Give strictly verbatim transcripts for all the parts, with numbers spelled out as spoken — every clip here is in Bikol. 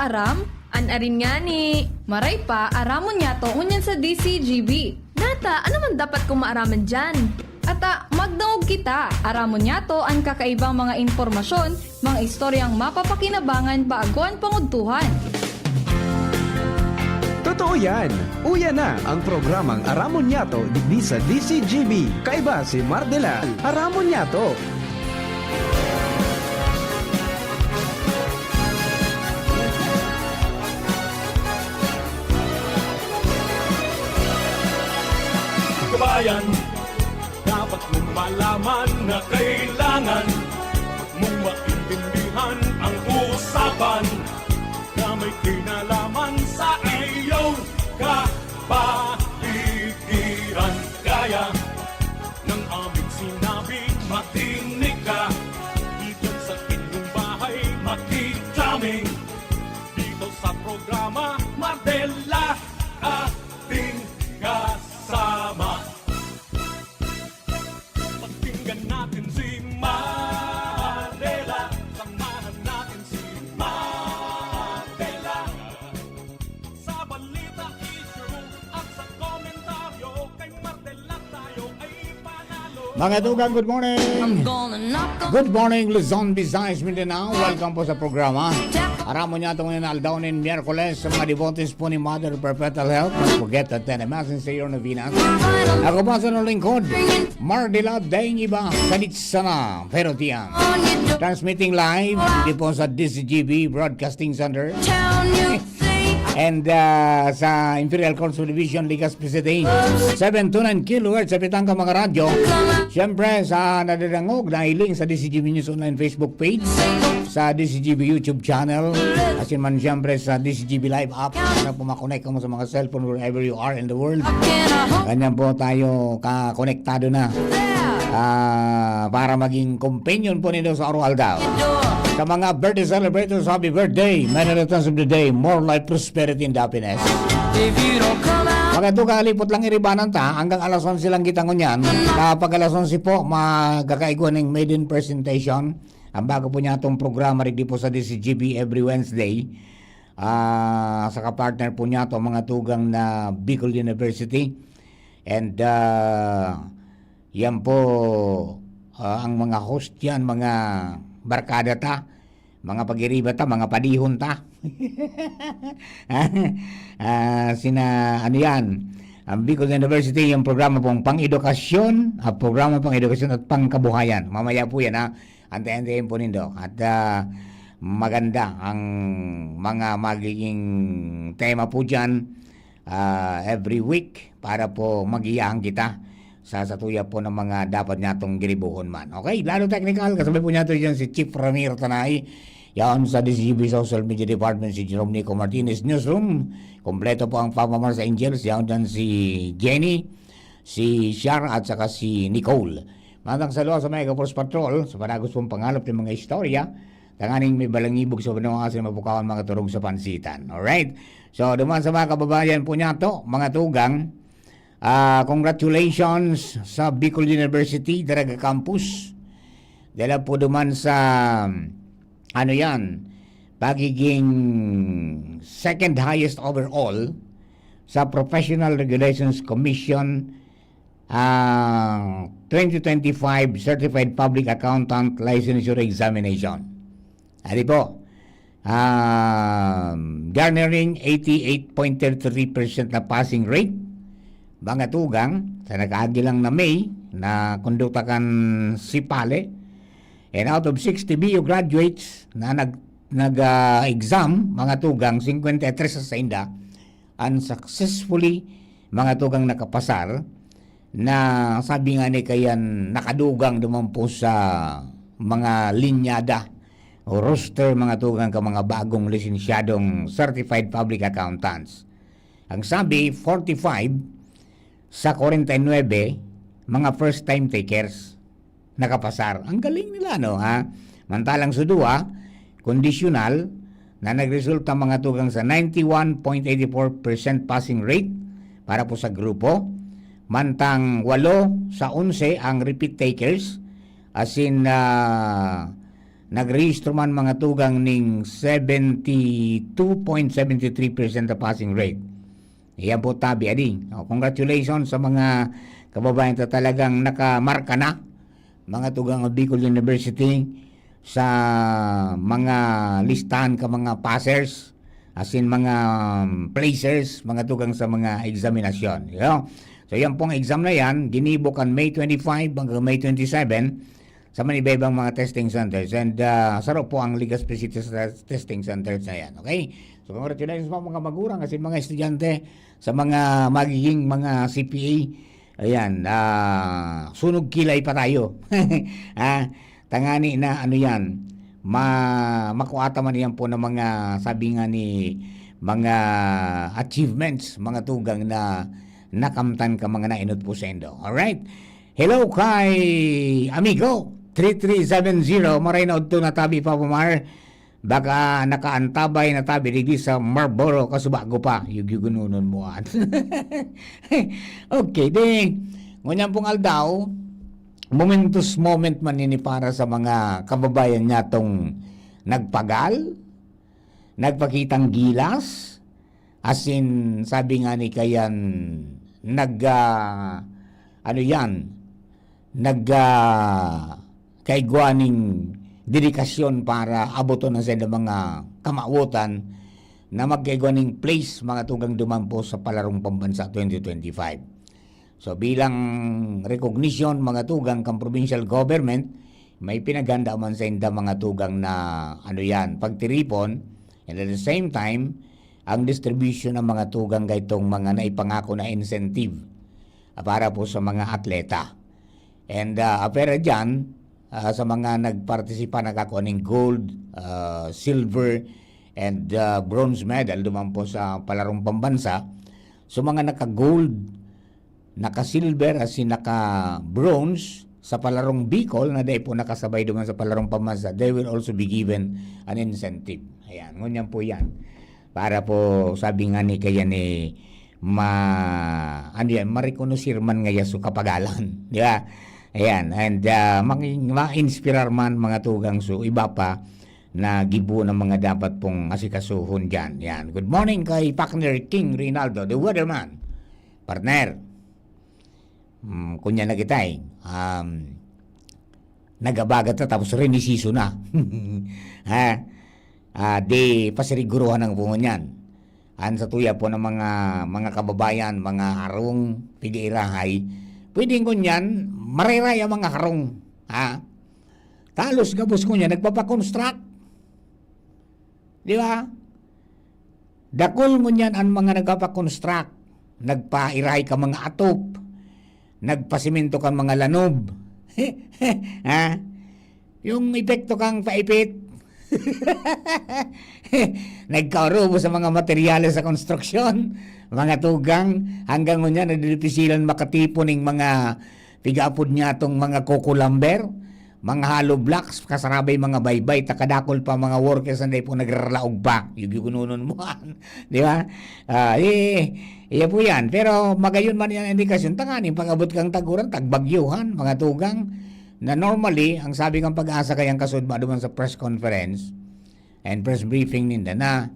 Aram? An arin ngani. Maray pa, aramon niyato ngunyan sa D C G B. Nata, ano man dapat kong maaraman diyan? Ata, magdangog kita. Aramon niyato an kakaibang mga impormasyon, mga istoryang mapapakinabangan bago an pangudtuhan. Totoo yan! Uya na ang programang Aramon Niyato digdi sa D C G B. Kaiba si Mardela. Aramon Niyato! Kabayan, dapat mong malaman na kailangan mong maintindihan ang usapan na may kinalaman sa iyong kapaligiran. Kaya ng aming sinabi, makinig ka. Diyan sa inyong bahay, makikita kami dito sa programa Mardela, ating kasama. Pakinggan natin si Mardela. Samahan natin si Mardela. Sa balita, issue at sa komentaryo, kay Mardela tayo ay panalo. Mga tugang, good morning! Good morning, Luzon, Visayas, Mindanao. Welcome po sa programa. Aramon niyato ngayon na aldaw nin Miyerkules sa mga devotees po ni Mother Perpetual Help. Don't forget to attend the Mass in Señor Novenas. Ako pa sa lingkod, Mardela Daing Iba, Sadit Sana, Pero Tiang. Transmitting live dito po sa D C G B Broadcasting Center. And uh, sa Imperial Court Subdivision, Legazpi City. Seven two nine kilohertz sa pitang ka mga radyo. Siyempre, sa nadadangog, nahiling sa D C G B News Online Facebook page, sa D C G B YouTube channel, asin man siyempre sa D C G B Live app, para po makonect kamo sa mga cellphone wherever you are in the world. Ganyan po tayo kakonektado na. Ah, para maging companion po nindo sa araw-aldaw. Sa mga birthday celebrators, happy birthday! Many returns of the day, more life, prosperity, and happiness. Mga tugang, alipot lang iribanan ta, hanggang alas onse lang kita ngunyan. Kapag alas onse po, magkakaigwa ning maiden presentation. Ang bago po niya itong programa, rigdi po sa D C G B every Wednesday. Ah, sa kapartner po niya itong mga tugang na Bicol University. And ah, yan po ah, ang mga host yan, mga barkada ta, mga pagiriba ta, mga padihon ta. Ah, sina, ano yan, ang Bicol University, yung programa pong pang-edukasyon, ah, programa pang-edukasyon at pangkabuhayan. Mamaya po yan, ha. Antay-antayin po nindo. At ah, maganda ang mga magiging tema po dyan ah, every week para po magiyahan kita sa satuya po ng mga dapat natong giribuhon man. Okay, Lalo Technical, kasabay po niya ito dyan si Chief Ramiro Tanay. Yaon sa D C G B Social Media Department, si Jerome Nico Martinez. Newsroom, kompleto po ang Papa Mars Angels. Yaon dyan si Jenny, si Shar, at saka si Nicole. Matang sa luwa sa Mega Force Patrol, sa panagos pong pangalap ng mga istorya, tanganing may balangibog sa banwa asin mapukawan mga turog sa pansitan. Alright? So, duman sa mga kababayan po niya to, mga tugang, ah, congratulations sa Bicol University, Daraga Campus. Dala po duman sa, ano yan, pagiging second highest overall sa Professional Regulations Commission ah, twenty twenty-five Certified Public Accountant Licensure Examination. Ari po, ah, garnering eighty-eight point thirty-three percent na passing rate, mga tugang, sa nakaagi lang na May, na kondukta kan CEPALE, and out of sixty B U graduates na nag, nag, ah, exam, mga tugang, singkwenta y tres sa sainda, unsuccessfully, mga tugang nakapasar, na sabi nga ni kayan, nakadugang duman po sa mga linyada o roster, mga tugang, ka mga bagong lisensyadong certified public accountants. Ang sabi, forty-five sa forty-nine, mga first time takers nakapasar. Ang galing nila, no, ha? Mantalang sa duwa, kondisyonal, na nagresulta, mga tugang, sa ninety-one point eighty-four percent passing rate para po sa grupo. Mantang walo sa onse ang repeat takers, asin, ah, Nagrehistro man, mga tugang, ning seventy two point seventy three percent na passing rate. Iyan po tabi, adi. O, congratulations sa mga kababayan ta talagang nakamarka na, mga tugang, ang Bicol University sa mga listahan ka mga passers, as in mga, um, placers, mga tugang, sa mga eksaminasyon. Yo. So, yan pong exam na yan, ginibo kan May twenty-five hanggang May twenty-seven sa manibaybang mga testing centers. And, ah, saro po ang Legazpi City sa testing centers na yan. Okay? So, congratulations po, mga magurang, as in mga estudyante, sa mga magiging mga C P A. Ayan, ah, sunog kilay pa tayo. Ah, tangani na, ano yan, ma-, makuha ta man yan po ng mga, sabi nga ni, mga achievements, mga tugang na nakamtan ka, mga nainot po saindo. Alright? Hello kay amigo, three three seven zero, maray na udto na tabi, Papa Mar. Baka nakaantabay na tabi digdi sa Marlboro, kasubago pa. Yugyugununon mo, an. Okay, di, ngunyan pong aldaw, momentous moment man ini para sa mga kababayan nyatong nagpagal, nagpakitang gilas, as in, sabi nga ni Kayan, nag, ah, ano yan, nag, ah, kaigwa ning dedikasyon para aboton ang saindang mga kamawotan na magkaigwa ning place, mga tugang, duman po sa Palarong Pambansa twenty twenty-five. So, bilang recognition, mga tugang, kan provincial government, may pinaghanda man sainda, mga tugang, na, ano yan, pagtiripon, and at the same time, ang distribution ng mga tugang kaitong mga naipangako na incentive, ah, para po sa mga atleta. And, ah, apera dyan, ah, sa mga nagpartisipa, nagkakua ning gold, ah, silver, and, ah, bronze medal duman po sa Palarong Pambansa. So, mga naka-gold, naka-silver, asin naka-bronze sa Palarong Bicol na dai po nakasabay duman sa Palarong Pambansa, they will also be given an incentive. Ayan, ngunyan po yan. Para po, sabi nga ni, kaya ni, ma-, ano yan, marekonosir man ngaya so kapagalan, di ba? Ayan, and, ah, ma-, ma-inspirar man, mga tugang, so iba pa na gibo ng mga dapat pong asikasuhon dyan. Yan. Good morning kay Partner King Rinaldo, the weatherman. Partner, hmm, kunya na kita eh. Um, nagabagat na tapos rainy season na. Ha? Ah, di pasiriguruhan ang pungon yan. An sa tuya po ng mga, mga kababayan, mga harong, pigairahay, pwedeng ngunyan, mareraya mga harong. Ha? Talos gabos ngunyan, nagpapakonstruct. Di ba? Dakul ngunyan an mga nagpapakonstruct, nagpairahay ka mga atop, nagpasimento kan mga lanob. Ha? Yung epekto kang paipit. Nagkaurubo sa mga materyales sa konstruksyon, mga tugang, hanggang ngunyan nadidipisilan makatipon ning mga pigaapod niya tong mga coco lumber, mga hollow blocks, kasarabay mga baybay, takadakol pa mga workers na po nagralaog pa. Yugyugununon mo, di ba? Ah, eh, iya po yan. Pero magayon man yan indikasyon, tanganing pag-abot kang taguran, tagbagyuhan, mga tugang, na normally, ang sabi ng Pag-asa kayang kasudma duman sa press conference and press briefing ninda na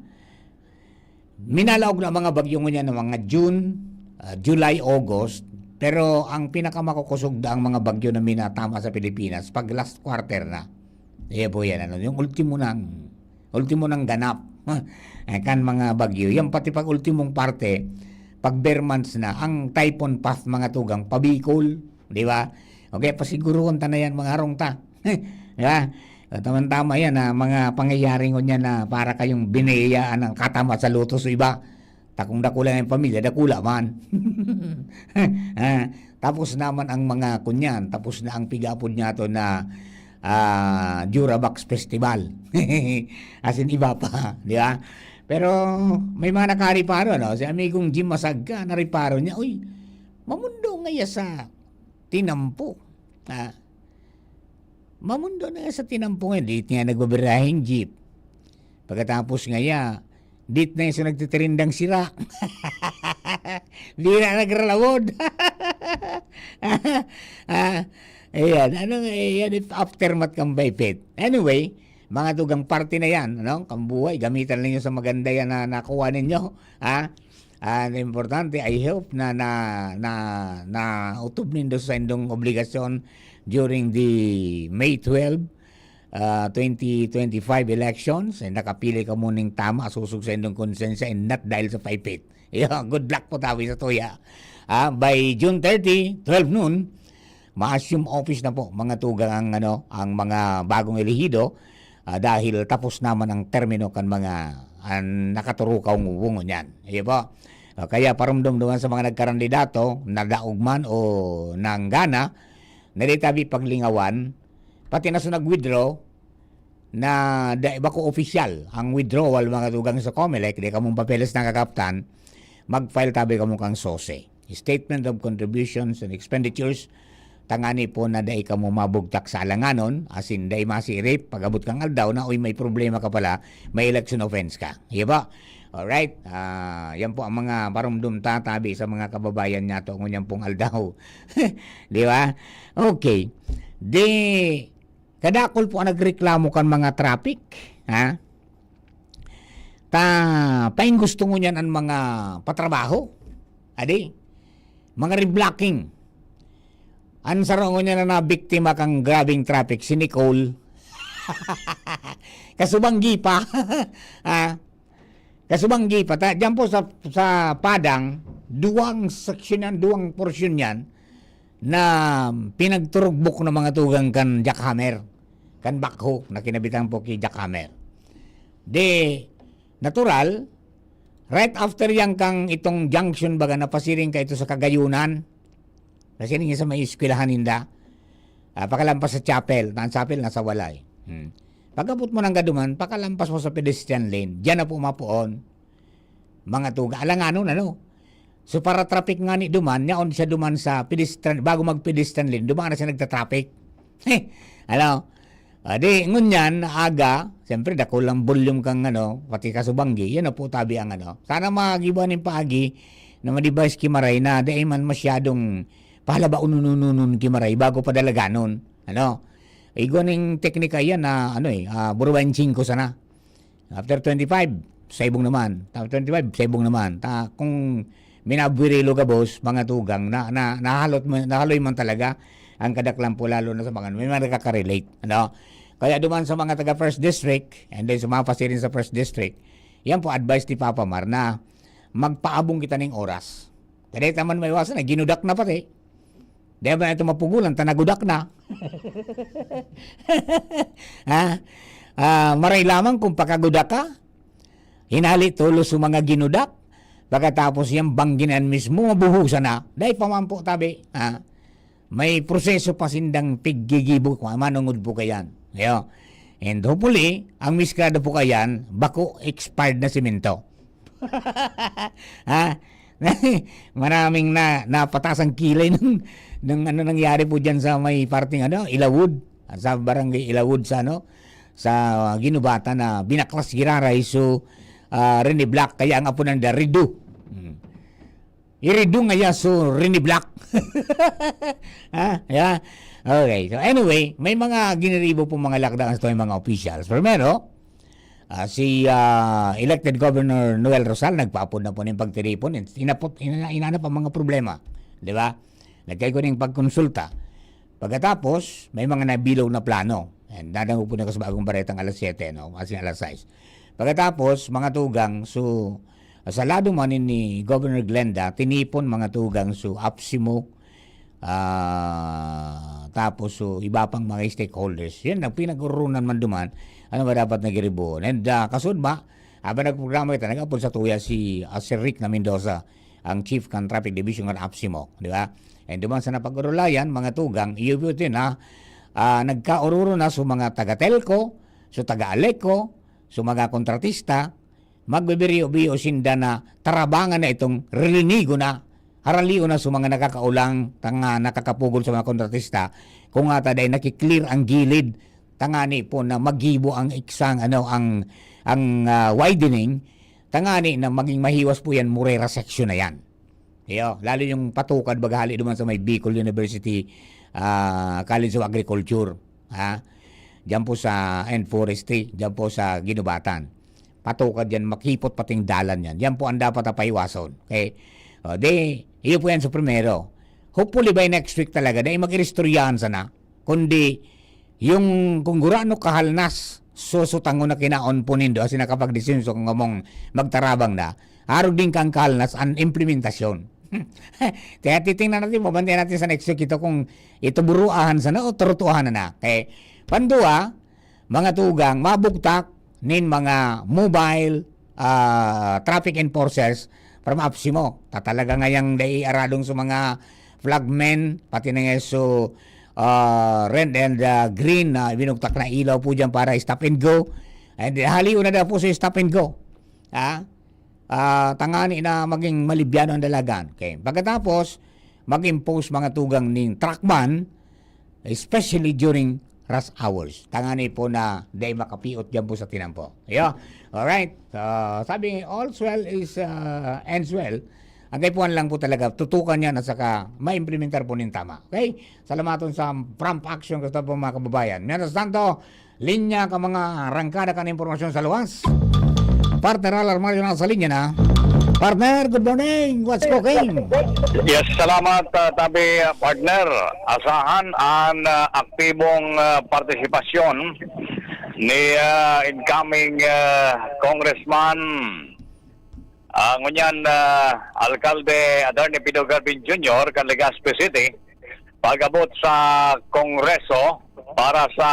minalaog na mga bagyo ngunyan ng mga June, ah, July, August, pero ang pinakamakukusog na ang mga bagyo na minatama sa Pilipinas pag last quarter na. Iya po yan, ano, yung ultimo ng, ultimo ng ganap. Eh, kan mga bagyo. Yan pati pag ultimong parte, pag bare months na, ang typhoon path, mga tugang, pabikol, di ba? Okay, pasiguruhon ta na yan, mga harong ta. Di ba? At tama-tama yan, ah, mga pangyayari ngunyan na para kayong biniyayaan ng katama sa lotos o iba. Takong dakula yung pamilya, dakula man. Ah, tapos naman ang mga kunyan, tapos na ang pigapod niya to na, ah, Jurabox Festival. As in, iba pa, di ba? Pero may mga nakariparo, no? Si amigong Jim Masagka, nariparo niya, "Uy, mamundo ngaya sa tinampo." Ah, mamundo na sa tinampo nga, di nga nagbabiraheng jeep. Pagkatapos ngaya, di na yung nagtitirindang sira. Di na nagralawod. Ah, Ayan, ano nga, eh, yan, if aftermath kang Baipit. Anyway, mga tugang, parte na yan, ano? Kambuhay, gamitan ninyo sa maganda yan na nakuha ninyo, ha? Ang importante, I hope na, na, na, na utob nindo sa indong obligasyon during the May twelve, ah, twenty twenty-five elections, and nakapili kamo ning tama, susog sa indong konsensya, and not dahil sa Baipit. Yeah, good luck po tabi sa tuya. Ah, by June thirty, twelve noon, ma-assume office na po, mga tugang, ang, ano, ang mga bagong elehido, ah, dahil tapos naman ang termino kan mga, ah, nakaturukaw ngunyan. Iyo po. Ah, kaya parumdom naman sa mga nagkarandidato, nadaog man o nanggana, na di tabi paglingawan, pati na sa nag-withdraw, na da, bako opisyal ang withdrawal, mga tugang, sa Comelec, di kamong papeles nakakaptan, mag-file tabi kamo kang sose. Statement of contributions and expenditures, tangani po na dai kamo mabugtak sa alanganon, asin dai masirip, pag-abot kang aldaw na, uy, may problema ka pala, may election offense ka. Di ba? Alright? Ah, yan po ang mga parumdum ta tabi sa mga kababayan nato ngunyan pong aldaw. Di ba? Okay. Di, kadakol po ang nagreklamo kan mga traffic, ha? Ta, pain gusto ngunyan ang mga patrabaho. Adi, mga reblocking. Ang saro ngunyan na nabiktima kang grabing traffic, si Nicole. Kasubanggi pa. Ha? Kasubanggi pa. Ta, diyan po sa, sa Padang, duwang section yan, duwang porsyon yan na pinagturugbok ng mga tugang kan jackhammer, kan backhoe na kinabitan po ki jackhammer. Di, natural, right after yan kang itong junction baga na pasiring ka ito sa Kagayunan, pasiring sa may eskwelahan ninda, ah, pakalampas sa chapel, na ang chapel nasa walay. Hmm. Pag-abot mo ng gaduman, pakalampas mo sa pedestrian lane, diyan na po mapoon. Mga tuga, alanganon, ano? So, para traffic nga ni duman, yaon siya duman sa pedestrian, bago mag-pedestrian lane, duman na siya nagta-traffic. Ano? Ah, di, ngunyan, aga, siyempre, dakul ang volume kang, ano, pati kasubanggi, yan na po tabi ang, ano. Sana magibo nin paagi na ma-devise ki Maray na dai man masyadong pahalabaon-unununon ki Maray bago padalaganon. Ano? Igwa ning teknika yan na, ano eh, ah, burubayan singko sana. After twenty-five, saibong naman. After twenty-five, saibong naman. Ta, kung minabwirilo ka, boss, mga tugang, na, na, nahalot mo, nahaloy man talaga ang kadaklan po, lalo na sa mga, may mga nakaka-relate, ano? Kaya duman sa mga taga First District, and then sumapasi rin sa First District, yan po, advice ni Papa Mar na magpaabong kita ning oras. Dali ta man maiwasan, eh, ginudak na pati. Di ba ito mapugulan, ta nagudak na. Ha? Ah, maray lamang kung pakagudak ka, hinali tulos sa mga ginudak, pagkatapos yan bangginan mismo, mabuhusan na. Dai pa man po, tabi. Ha? May proseso pa sindang piggigibo, kung manungod po kayan. Ayo. And hopefully, ang miskrado po kayan, bako expired na simento. Ha? Maraming na, napatas ang kilay ng, ng ano nangyari po dyan sa may parting ano, Ilawod, sa barangay Ilawod sa ano, sa Ginubata na binaklas giraray so, ah, Rene Black, kaya ang apo nanda, Rido. Hmm. Irido nga ya so Rene Black. Ha? Yeah? Okay. So anyway, may mga giniribo po mga lakdang sa mga officials. Primero, ah, si, ah, elected Governor Noel Rosal nagpaapod na po ng pagtiripon. Inapot, ina-, inanap ang mga problema. Di ba? Nagkaigwa ning pagkonsulta. Pagkatapos, may mga nabilog na plano. And dadangog po na sa bagong baretang alas siyete, no? Kasi alas sais. Pagkatapos, mga tugang, so, sa lado man ni Governor Glenda, tinipon mga tugang, so, APSEMO, ah, tapos, so, iba pang mga stakeholders. Yan, ang pinag-urunan man duman, ano ba dapat na giribuon? And, ah, kasud ba, habang nagprograma kita, nag-apod sa tuya si, ah, Sir Rick na Mendoza, ang chief kan traffic division ng APSEMO, di ba? And duman sa napag-urulayan, mga tugang, iyo po ito na, ah, nagkaururo na sa mga taga-telco, sa taga-aleco, sa mga kontratista, magbibirio-biyo sinda na tarabangan na itong rilinigo na, haralio na sa mga nakakaulang, tanga, nakakapugol sa mga kontratista, kung ata dahil nakiklear ang gilid, tangani po na magibo ang eksang, ano, ang, ang, ah, widening, tangani na maging mahiwas po yan, Morera section na yan. Iyo, lalo yung patukad baga hali duman sa may Bicol University, ah, College of Agriculture, ha? Diyan po sa, and Forestry, diyan po sa Guinobatan. Patukad yan, makipot pating dalan yan. Yan po ang dapat na paiwason. Okay? O, di, iyo po yan sa primero. Hopefully by next week talaga, dai mag-iristoryahan sana. Kundi, yung kung gurano kahalnas, susutangon na kinaon po nindo, asin nakapagdesisyon sa kung among magtarabang na, arog din kang kahalnas ang implementasyon. Kaya titingnan natin, mabantayan natin sa next week ito kung ito buruahan sana o turutuahan na na. Okay? Pandua, mga tugang, mabugtak nin mga mobile, ah, traffic enforcers from AFSCMO. Ta talaga ngayang dai aradong sa mga flagmen, pati na nga so, ah, red and, ah, green na binugtak na ilaw po dyan para stop and go. And halion na daw po sa stop and go. Ha? Ah, tangani na maging malibyano ang dalagan. Okay. Pagkatapos, mag-impose mga tugang ning truck ban, especially during rush hours. Tangani po na dai makapiot dyan po sa tinampo. Iyo. Alright. So, sabi, all's well is, ah, ends well. Ang kaipuhan lang po talaga, tutukan yan at saka maimplementar po nin tama. Okay? Salamaton sa prompt action ko po, mga kababayan. Mientras tanto, linya ka mga rangkada kan impormasyon sa luwas. Partner Alar Mario nasa linya na. Partner, good morning. What's cooking? Yes, salamat, ah, tabi, ah, partner. Asahan an, ah, aktibong, ah, partisipasyon ni, ah, incoming, ah, Congressman, ah, ngunyan, ah, Alkalde Attorney Pido Garbin Junior kan Legazpi City, pag-abot sa Kongreso para sa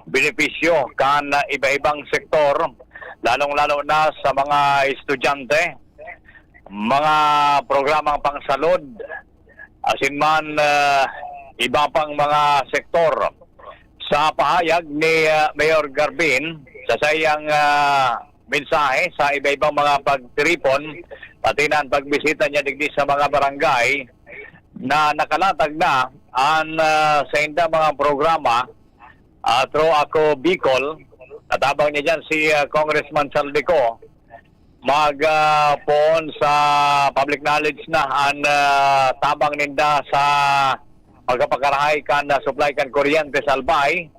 benepisyo kan iba-ibang sektor, lalong-lalo na sa mga estudyante, mga programang pangsalud, asin man, ah, iba pang mga sektor. Sa pahayag ni, ah, Mayor Garbin, sa saiyang, ah, mensahe sa iba-ibang mga pagtiripon, pati na ang pagbisita niya digdi sa mga barangay, na nakalatag na an, ah, saindang mga programa, ah, through Ako Bicol. Katabang niya diyan si, ah, Congressman Zaldy Co. Mag, ah, poon sa public knowledge na an, ah, tabang ninda sa pagkapakarahay kan, ah, supply kan kuryente sa Albay.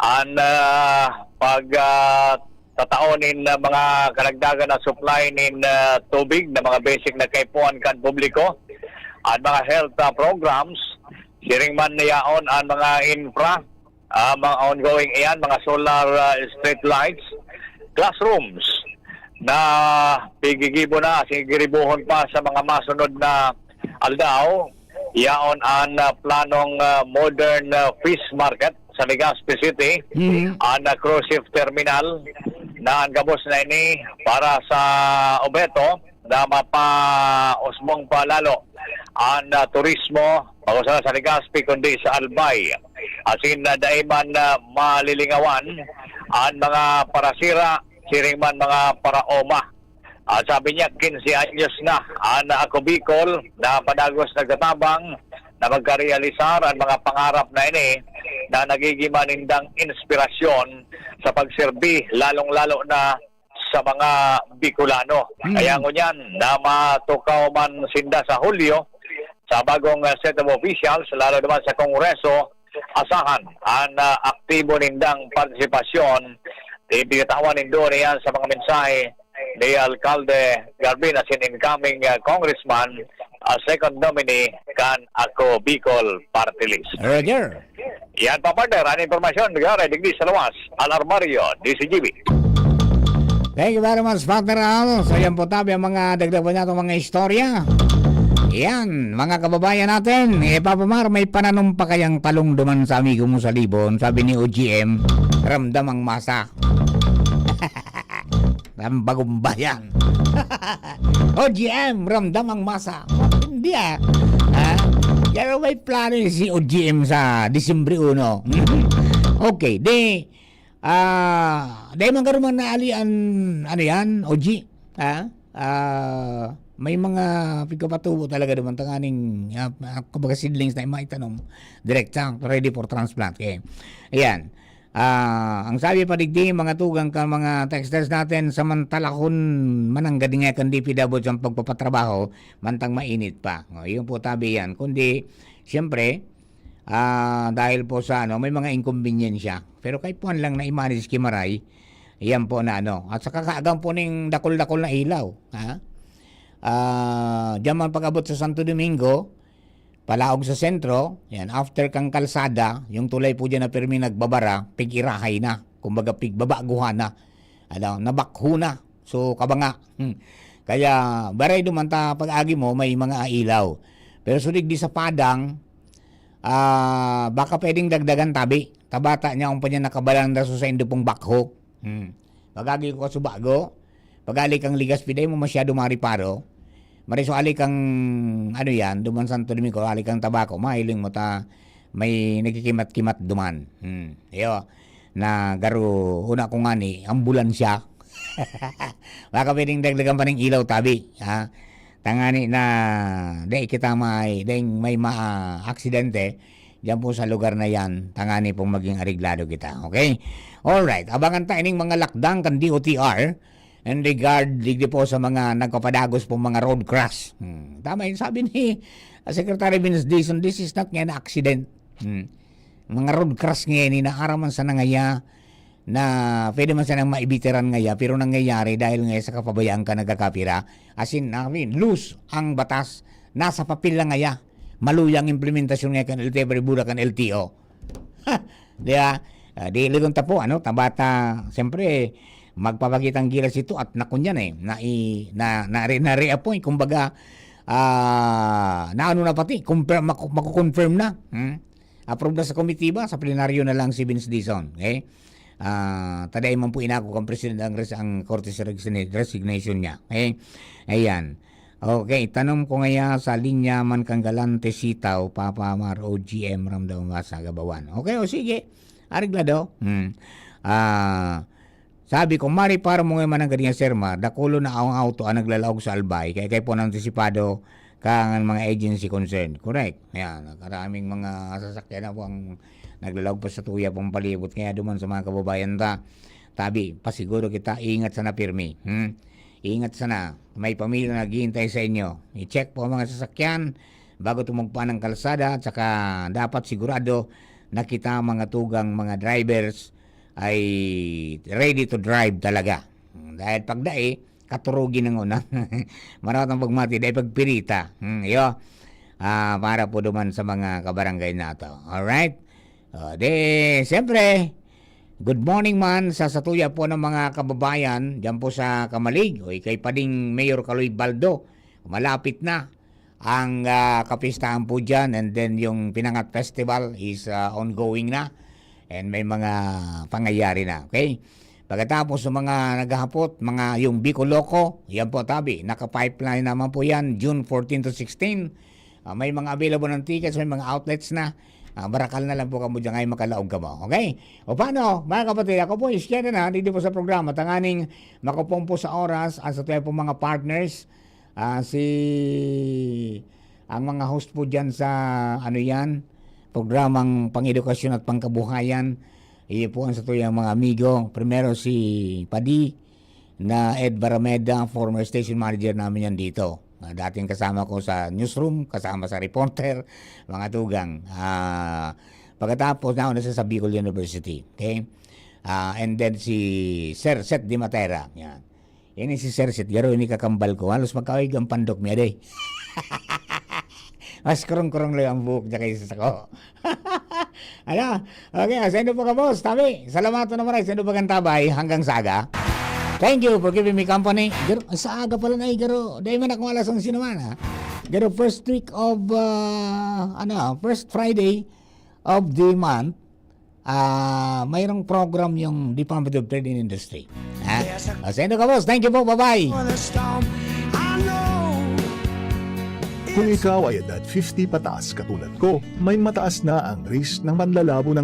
An, ah, pag, ah, tatao nin, ah, mga karagdagan na supply nin, ah, tubig na mga basic na kaipuhan kan publiko, an mga health, ah, programs, siring man na yaon an mga infra, ah, mga ongoing iyan, mga solar, ah, street lights, classrooms na pigigibo na, sige, giribuhon pa sa mga masunod na aldaw. Yaon an, ah, planong, ah, modern, ah, fish market sa Legazpi City, Mhm. an, ah, cruise ship terminal na an gabos na ini para sa Obeto na mapausbong pa lalo an, ah, turismo, bako sana sa Legazpi, kundi sa Albay. Asin na dai man, ah, malilingawan an mga parasira, siring man mga paraoma. Ah, sabi niya, quince anyos na an Ako Bicol na padagos nagtatabang na magkarealisar an mga pangarap na ini na nagigin man nindang inspirasyon sa pagserbi, lalong-lalo na sa mga Bicolano. Mm. Kaya ngunyan na matukaw man sinda sa Hulyo sa bagong, ah, set of officials, lalo naman sa Kongreso, asahan an, ah, aktibo nindang partisipasyon. Ibitawan nindo niyan sa mga mensahe ni Alkalde Garbin asin incoming, ah, Congressman, ah, second nominee kan Ako Bicol Party List. Roger. Yan pa, partner, an impormasyon, gare digdi sa luwas, Alarmario, D C G B. Thank you very much, Partner Al. So, yan po tabi ang mga dagdag pa niya itong mga istorya. Yan, mga kababayan natin, eh, Papa Mar, may pananom pa kayang talong duman sa amigo mo sa Libon? Sabi ni O G M, ramdam ang masa. Ang bagong bayan. O G M, ramdam ang masa. Hindi ah. Ha? Pero may plano si O G M sa Disyembre uno. Okay, di, ah, dahil man karuman na ali an, ano yan, O G, ha? Ah, may mga pigkapatubo talaga naman tanganing, ah, ah, kumbaga seedlings na maitanom, direkta, ready for transplant. Okay. Ayan. Ah, ang sabi pa digdi, mga tugang kan mga texters natin, samantalahon mananggad nga kan D P W sa pagpapatrabaho, mantang mainit pa. O, yun po, tabi yan. Kundi, siyempre, ah, dahil po sa ano, may mga inkonbinyensiya. Pero kay puwan lang na i-manage ki Maray, yan po na ano. At sa kakagang po ning dakul-dakul na ilaw, ha? Ah, diyan man pag-abot sa Santo Domingo, palaog sa sentro, yan, after kang kalsada, yung tulay po dyan na pirmi nagbabara, pig-irahay na. Kumbaga, pigbabaguhan na. Ano, nabakho na. So, kabanga. Hmm. Kaya, baray duman ta, pag-agi mo, may mga ilaw. Pero sudig di sa padang, ah, baka pwedeng dagdagan tabi. Tabata niya kung pa niya nakabalanda sa saindo pong bakho. Hmm. Pag-agi ko kasubago, pag-ali kang Legazpi, dai mo masyado mariparo. Mariso ali kang, ano yan, duman Santo Domingo, ali kang Tabaco, mahiling mo ta, may nagkikimat-kimat duman. Hmm. Iyo, na garo, una ko nga ni, ambulansya. Baka pwedeng dagdagan pa ng ilaw tabi, ha? Tangani na, dai kita may, dai may ma-, aksidente, diyan po sa lugar na yan, tangani pong maging areglado kita, okay? Alright, abangan ta ining mga lakdang kan D O T R in regard digdi po sa mga nagpapadagos pong mga road crash. Hmm. Tama yung sabi ni Secretary Vince Dizon, this is not nga na accident. Hmm. Mga road crash ngayon, inaaraman sa nangaya na pwede man sanang maibitiran ngaya, pero nangyayari dahil ngaya sa kapabayaan ka nagkakapira. As in, I mean, loose ang batas, nasa papel lang ngaya. Maluya ang implementasyon ngaya kan L T O, pero bura kan L T O. Di ba? Ah, di ligon ta po, ano, tabata, siyempre, magpapakitang gilas ito at nakunyan eh, na, i, na, na, na, na-reappoint, kumbaga, ah, naano na pati, confirm, maku-, makukonfirm na. Hmm? Approve na sa komitiba, sa plenaryo na lang si Vince Dizon. Okay? Ah, taday man po inako kang presidente ang res-, ang korte sa resign-, resignation niya. Okay? Ayan. Okay, tanom ko ngaya sa linya man kang galante sitaw, Papa Mar o G M Ramdam sa Gabawan. Okay, o sige. Areglado. Hmm. Ah, sabi ko, "Mari, para mo ngayon mananggad niya, Sir Mar, dakulo na ang auto ang naglalaog sa Albay, kaya kayo po na antisipado kan mga agency concerned." Correct. Ayan, karaming mga sasakyan na po ang naglalaog pa sa tuya pong palibot. Kaya duman sa mga kababayan ta, tabi, pasiguro kita, ingat sana pirmi. Hmm? Ingat sana. May pamilya na naghihintay sa inyo. I-check po ang mga sasakyan bago tumugpa ng kalsada at saka dapat sigurado na kita mga tugang mga drivers ay ready to drive talaga. Dahil pag dai, katurugi ng una. Marawat ang pagmati, dahil pagpirita. Hmm, iyo. Ah, para po duman sa mga kabarangay nato. Alright? O, di, siyempre, good morning man sa satuya po ng mga kababayan dyan po sa Camalig. O, ikay pa ding Mayor Kaloy Baldo. Malapit na ang, ah, kapistahan po dyan. And then yung Pinangat Festival is, ah, ongoing na. And may mga pangyayari na. Okay? Pagkatapos ng mga naghahapot, mga yung Bicol Loco, yan po tabi, naka-pipeline naman po yan, June fourteen to sixteen. Ah, may mga available ng tickets, may mga outlets na. Ah, barakal na lang po kamo dyan, ay makalaog kamo. Okay? O paano, mga kapatid, ako po, iskyan na, dito po sa programa, tanganing makupong po sa oras, ang sa tayo po mga partners, ah, si, ang mga host po dyan sa, ano yan, programang pang-edukasyon at pangkabuhayan, iyo po ang sa tuyang mga amigo. Primero si Padi, na Ed Barameda, former station manager namin yan dito. Ah, dating kasama ko sa newsroom, kasama sa reporter, mga tugang. Ah, pagkatapos, nauna siya sa Bicol University. Okay? Ah, and then si Sir Seth Di Matera. Yan. Yan si Sir Seth. Garo, ini kakambal ko. Halos magkawig ang pandok niya, day. Mas kurong-kurong lang ang buhok niya kaysa sa ko. Ano? Okay, ah, sendo po ka, boss. Tabi, salamat na naman, sendo po kang tabay. Hanggang sa aga. Thank you for giving me company. Garo, sa aga pala na, eh, garo. Dahil man ako alas onse naman, ha? Garo, first week of, ah, ano, first Friday of the month, ah, mayroong program yung Department of Trade and Industry. Ha? O, sendo ka, boss. Thank you po. Bye-bye. Kung ikaw ay edad fifty pataas katulad ko, may mataas na ang risk ng panlalabo ng